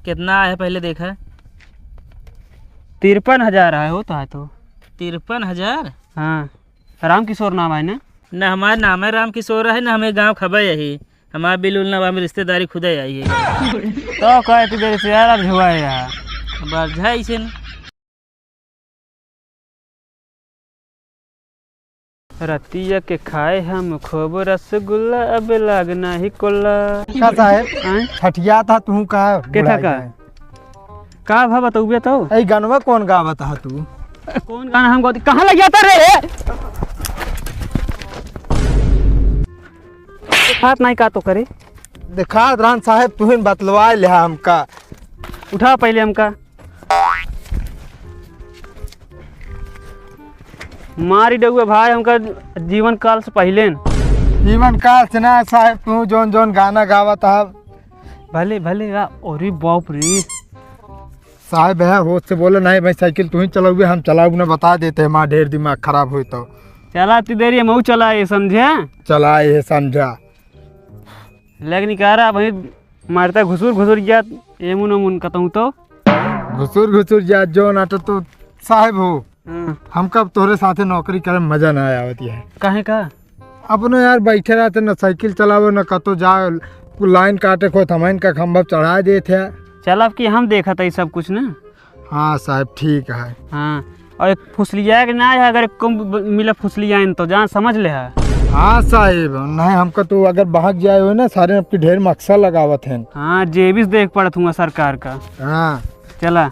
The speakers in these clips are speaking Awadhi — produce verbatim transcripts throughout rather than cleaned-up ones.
कितना आया है पहले देखा? तिरपन हजार आया हो तो है तो। तिरपन हजार? हाँ, राम किशोर नाम है ना? ना हमार नाम है राम किशोर है, ना हमें गाँव खबर यही। हमार बिल उल ना बा, हम रिश्तेदारी खुदे आई है। तो कहे तू देर से यार, अब हुआ है यार। अब अर्झा ऐसे न। रतिया के खाए हम खूब रसगुल्ला, अब लाग नाही कोल्ला। का साहेब? आँय? ठठिया था तू का? के था बुढ़ाई का? जाए। का भा बतौबे तो? ए गनवा कौन गावत हा तू? कौन गाना हम गावत? कहाँ लग जाता रे? देखात नाही का तो करे? देखात रहन साहेब, तू ही बतलवा ले हमका। उठा पहले हमका। मारी डउआ भाई हमका जीवन काल से पहिले न। जीवन काल से ना साहेब, तू जौन जौन गाना गावत हा। भले, भले, आ, अरे बाप रे। साहेब है, होश से बोले नहीं भाई, साइकिल तू ही चलाउबे, हम चलाउब ना, बता देते हैं, माँ ढेर दिमाग खराब होई तो। चला ती देरी, मऊ चला ये समझे? चला ये समझा। लेकिन कह रहा भाई, मारता घुसुर घुसुर जात, एमुन ओमुन कतहूँ तो। घुसुर घुसुर जात जो ना तो, तो साहेब हो, हाँ। हमका अब तोहरे साथे नौकरी करे में मजा ना आवत है। काहे का? अपने यार बैठे रहते, न साइकिल चलावे, न कतो जा, लाइन काटे खोत हमन का खंभा चढ़ा देत है। चल, अब की हम देखत है सब कुछ ना। हाँ साहेब, ठीक है। हाँ, और एक फुसलिया के ना है, अगर एक कम ब-, मिला फुसलिया तो जान समझ ले है। हाँ साहेब, नहीं हमका तो अगर बहक जाए हो ना, सारे आपकी ढेर मकसा लगावत हैं। हाँ, जेबिस देख पड़त हुआ सरकार का। हाँ। चला।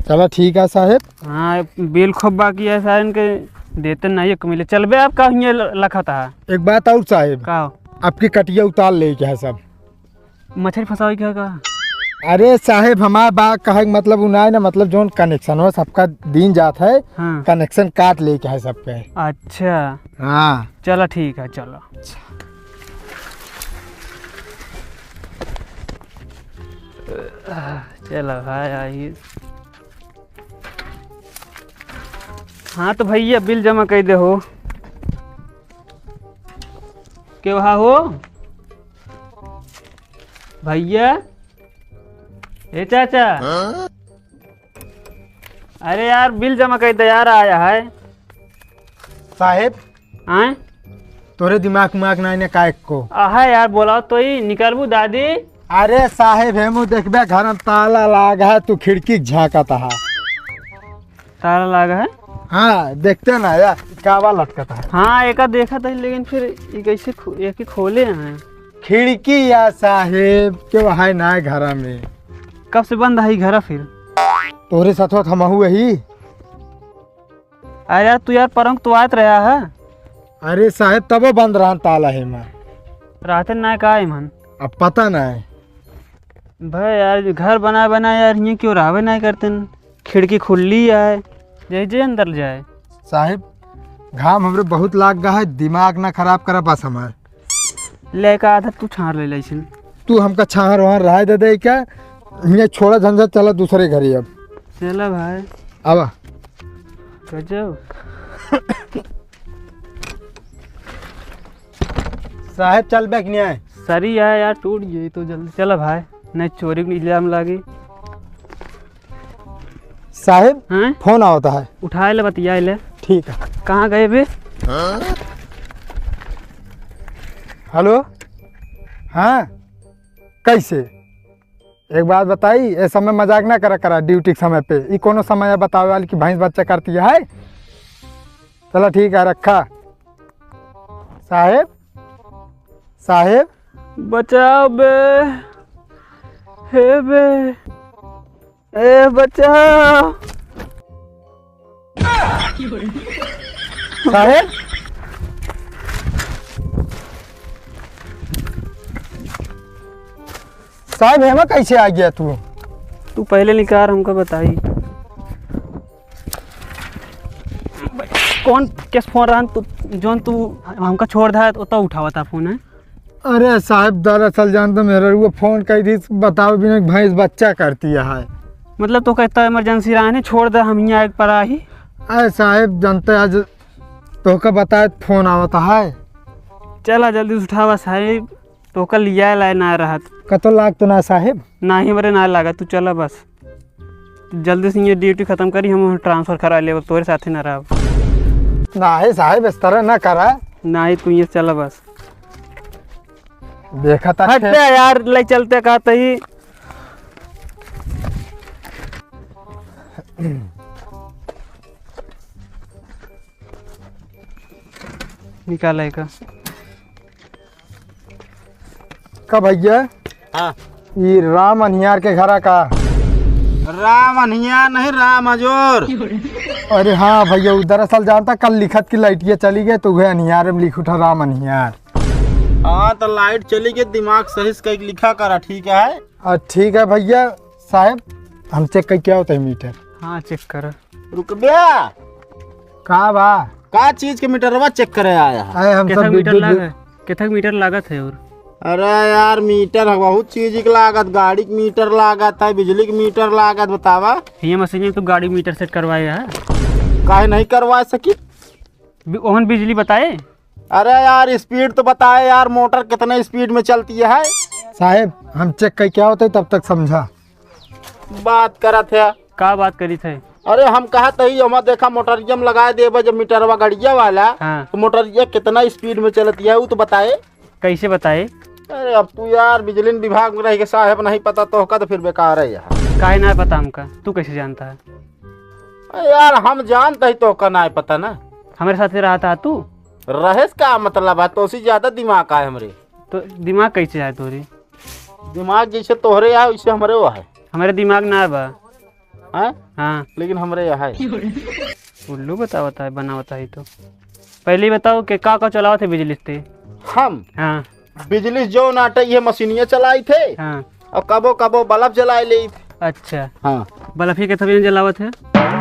चला ठीक है साहेब। हाँ, बिल खूब बाकी है सारे इनके देते नहीं एक मिले। चलबे आप का हियाँ ल-, लखत है। एक बात और साहेब। का हो? आपकी कटिया उतार ले के है सब। मछरी फंसावे के का? अरे साहेब, हमार बात कहे के मतलब उ ना है ना, मतलब जौन कनेक्शन हो सबका दीन जात है, हाँ। कनेक्शन काट ले के है सबके। अच्छा। हाँ। चला ठीक है, चला। चला भाई, आई। हाँ तो भैया, बिल जमा कर दे हो। के वहा हो भैया? ए चाचा। अरे यार, बिल जमा कर दे यार, आया है। साहेब। आए? तोरे दिमाग उमाग ना ने का एको? आहा यार, बोलाओ तो ही निकलबू दादी। अरे साहेब, हेमू देखबे घर में ताला लाग है, तू खिड़की झाँकत हा। ताला लाग है? हाँ, देखते ना यार, कावा लटकत है। हाँ, एका देखत है, लेकिन फिर ये कैसे खो-, ये के खोले हैं? खिड़की या साहेब, क्यों है ना घर में? कब से बंद है घर फिर? तोरे साथ हमहू वही। अरे यार, तू यार परंक तो आत रहा है। अरे साहेब, तबो बंद रहन ताला है मैं। रहते ना का है मन? अब पता ना है। भाई यार, घर बना बना यार, ये क्यों रहबे ना करते न? खिड़की खुली है, जे जे अंदर जाए। साहेब, घाम हमरे बहुत लाग गा है, दिमाग ना खराब करा बस हमार। लेका आधा तू छाड़ ले लइसन। तू हमका छाड़ वहाँ रह दे दे क्या? ये छोड़ा झंझट, चला दूसरे घरे अब। चला भाई। आवा। गजब। साहेब, चल बैक नहीं आए। सरी है यार, टूट गई तो जल्दी चला भाई, नहीं चोरी को इल्जाम लागी। साहेब, हैं? फोन आवत है। उठाए ले, बतियाए ले। ठीक है। कहाँ गए बे? हेलो, हाँ, कैसे? एक बात बताई, ये समय मजाक ना करा करा, ड्यूटी के समय पे। ई कोनो समय है बतावे वाली कि भैंस बच्चा करती है? चला ठीक है, रखा। साहेब, साहेब। बचाओ बे, हे बे। ए, बचाओ। साहेब, साहेब, हेमा कैसे आ गया तू? तू पहले निकार, हमका बताई। कौन केस फोन रहन तू, जोन तू हमका छोड़ दा, तो उठावा था फोन है? अरे साहेब, दरअसल जान तो मेरे वो फोन कर दी, बताओ बिना भैंस बच्चा करती है। मतलब तो कहता इमरजेंसी रहने, छोड़ दे, हम यहाँ एक पर आही। अरे साहेब, जानते आज तोहका बताए फोन आवत है। चला जल्दी से उठावा साहेब। तोहका लिया लाए ना रहत। कतो लाग तो ना साहेब? नाही हमरे ना लागत, तू चला बस। जल्दी से ये ड्यूटी खतम करी, हम transfer करा लेब, तोरे साथे ना रहब। नाही साहेब, इस तरह ना करा। नाही, तू ये चला बस। देखा था हट खे- बे यार, ले चलते कहते ही। निकाले का। का भैया? हाँ। ई राम अनियार के घरा का? राम अनियार नहीं, राम अजोर। अरे हाँ भैया, उ दरअसल जानता, कल लिखत की लाइटिया चली गई, तो वह अनियार में लिख उठा, राम अनियार। हाँ, तो लाइट चली गई, दिमाग सही से कहीं लिखा करा, ठीक है? हाँ, ठीक है भैया। साहेब, हम चेक करके आवत है मीटर। हाँ, चेक कर। रुक बे। का बा? का चीज के मीटरवा चेक करे आया है? अरे, हम केथक सब मीटर बिजली लाग बिल है? केथक मीटर लागत है और? अरे यार, मीटर है, बहुत चीज के लागत, गाड़ी के मीटर लागत है, बिजली के मीटर लागत, बतावा। ये मशीन में तू गाड़ी मीटर सेट करवाए है? काहे नहीं करवा सकी? बि-, ओहन बिजली बताए? अरे यार, स्पीड तो बताए यार, मोटर कितने स्पीड में चलती है? साहेब, हम चेक करके आवत है, तब तक समझा। बात करत है। का बात करी थे? अरे हम कहत हई, ओमा देखा मोटरिया में लगाए देबे जब मीटरवा गड़िया वाला, हाँ। तो मोटरिया कितना स्पीड में चलत है, उ तो बताए। कैसे बताए? अरे अब तू यार बिजली विभाग में रह के साहेब नहीं पता तोहका तो फिर बेकार है यार। काहे ना पता हमका? तू कैसे जानता है? अरे यार हम जानत हई तोहका ना पता ना। हमरे साथे रहत हा तू? रहेस का मतलब है? तोसे ज्यादा दिमाग है हमरे। तो दिमाग कैसे है तोरे? दिमाग जैसे तोहरे है वैसे हमरे वो है। हमरे दिमाग ना बा। हैं? हाँ। लेकिन हमरे यहाँ है। उल्लू बतावत है, बनावत है तो। पहले ही बताओ कि का का चलावत है बिजली से? हम? हाँ। बिजली जो नाटे ये मशीनिया चलाई थे। हाँ। और कबो कबो बल्ब जलाए ले थे। अच्छा। हाँ। बल्ब ही के थबियन जलावत है?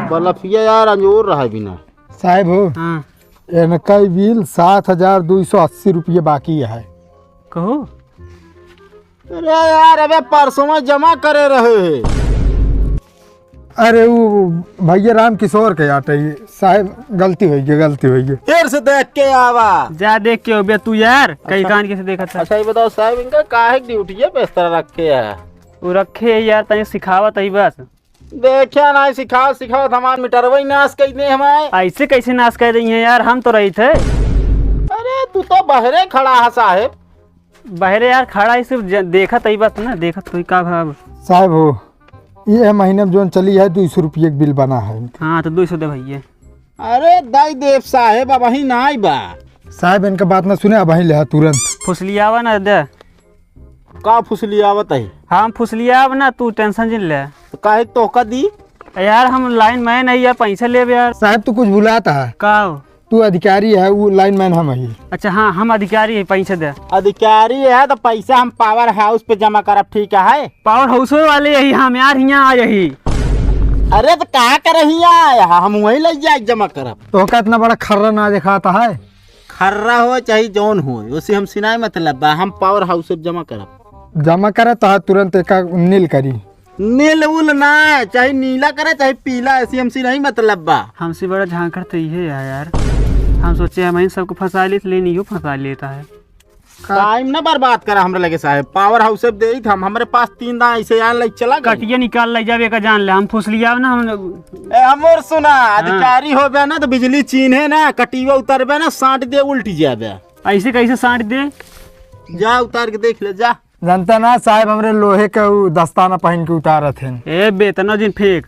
बल्ब ये यार अंजोर रहा है बिना। साहेब हो। हाँ। इनका ही बिल सात हजार दो सौ अस्सी रुपये बाकी है। कहो। अरे यार, अबे परसों में जमा करे रहे हैं। अरे वो भैया राम किशोर के आटे ही साहेब, गलती होई गई, गलती होई गई। फिर से देख के आवा। जा देख के हो बे तू यार, कई अच्छा। कान के से देखत है। अच्छा ये बताओ साहेब, इनका काहे ड्यूटी पे इस तरह रखे है? वो रखे है यार, तनी सिखावत है बस। देखा ना, सिखावत सिखावत हमार मीटरवा ही नाश कर दे हमारे। ऐसे कैसे नाश कर रही है यार, हम तो रही थे। अरे तू तो बहरे खड़ा है साहेब। बहरे यार खड़ा है, सिर्फ ज-, देखत ही बस ना, देखत कोई का भाव। साहेब हो, ये महीने में जोन चली है, दो सौ रुपये के बिल बना है। हाँ तो दो सौ दे भैया। अरे दाई देव साहेब, अब वही ना आई बा। साहेब इनका बात ना सुने, अब वही ले तुरंत। फुसलियावा ना दे। का फुसलियावत है? हम फुसलियाब ना, तू टेंशन जिन ले। तो काहे तोहका दी? यार हम लाइन मैन है यार, पैसा लेब यार। साहेब तू कुछ भुलाता है। का हो? तू अधिकारी है, वो लाइन मैन हम ही। अच्छा हाँ, हम अधिकारी है, पैसा दे। अधिकारी है तो पैसा हम पावर हाउस पे जमा करब, ठीक है? पावर हाउस वाले यही हम यार, यहाँ आ यही। अरे तो का करे हियाँ आया, हम वहीं ले जाए जमा करब। तोहका इतना बड़ा खर्रा ना दिखाता है। खर्रा हो चाहे जौन हो, उसे हमसे ना मतलब बा, हम पावर हाउस से जमा करब। जमा करे तो तुरंत एका नील करी। नील उल ना, चाहे नीला करे चाहे पीला, ऐसे हमसे नहीं मतलब बा। हमसे बड़ा झांकड़ तो इहे है यार। हम सोचे हम इन सबको फंसा लेत, लेकिन इहो फंसा लेता है। टाइम ना बर्बाद करा हमरा लगे साहेब, पावर हाउस से दे हम, हमरे पास तीन दाना ऐसे यार ले चला गए। कटिया निकाल ले जाबे का जान ले, हम फुसलियाब ना हम। ए, हमर सुना, हाँ। अधिकारी होबे ना तो बिजली चीन्हे ना, कटिया उतरबे ना, साट दे उल्टी जाबे। ऐसे कैसे साट दे? जा उतार के देख ले, जा। जानता ना साहेब, हमरे लोहे के उ दस्ताना पहन के उतारत हैं। ए, बेतना जिन फेंक।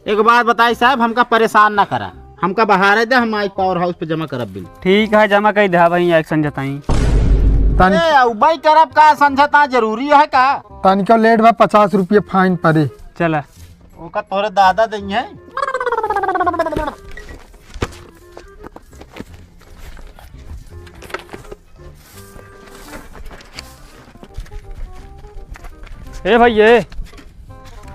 एक बात बताई साहेब, हमका परेशान ना करा, हमका बहारे दे, हम आज पावर हाउस पे जमा करब बिल। ठीक है, जमा कर दे भाई, एक संझा ताई। तन- ए, उबाई करब का, संझा ता जरूरी है का? तनिको लेट बा, पचास रुपये फाइन पड़े। चला। ओका तोरे दादा दइहे। ए भाई, ए,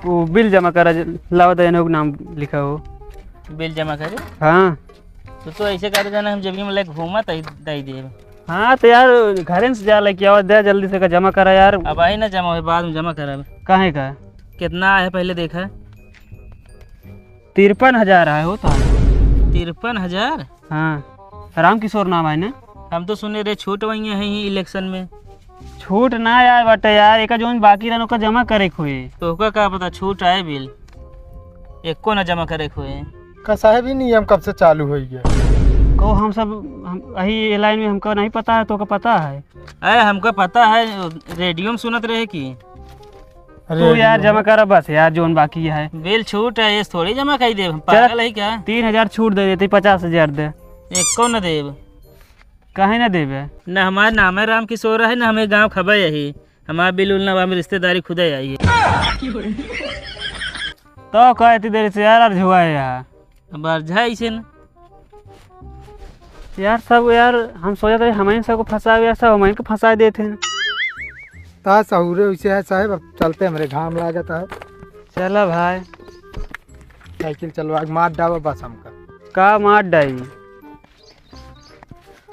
वो बिल जमा करा, ज-, लावा दे, एने नाम लिखा हो। बिल जमा करे? हाँ। तो, तो ऐसे कर देना, हम जेबी में लेके घूमा, तही दे देब। हाँ, तो यार, घरे से जा लेके आवा, दे जल्दी से, का जमा करा यार। अब आई ना जमा होई, बाद में जमा करब। काहे का? कितना है पहले देखा। तिरपन हजार है हो तो। तिरपन हजार? हाँ, राम किशोर नाम है ना? हम तो सुने रहे छोट वही है ही इलेक्शन में। छूट ना आए बाटे यार, एका जौन बाकी रहन ओका जमा करे के होई। तोहका का पता छूट आए बिल, एको ना जमा करे के होई। का साहेब, ई नियम कब से चालू होइ गया? को हम सब, हम, यही लाइन में हमका नहीं पता है, तोका पता है? अरे हमका पता है, रेडियो में सुनत रहे कि। अरे तू यार जमा करा बस यार, जौन बाकी है। बिल छूट है, ये थोड़ी जमा कर देब, हम चल, पागल है क्या? तीन हजार छूट दे देते, पचास हजार दे। एको न देब। काहे ना देबे? न हमार नाम है राम किशोर है, न हमें गाँव खबर यही। हमार बिल उल ना, हम रिश्तेदारी खुदे आई है। तो का इतनी देर से यार, अर्जुआ है यहाँ। अब अर्झा ऐसे न। यार सब यार, हम सोचत रहे हमइन सबको फंसावे, यार सब हमइन को फंसा देते हैं। ता सहूरे वैसे है साहेब, अब चलते, हमरे घाम लागत है। चला भाई। साइकिल चलवा के मार डावा बस हमका। का मार डाई?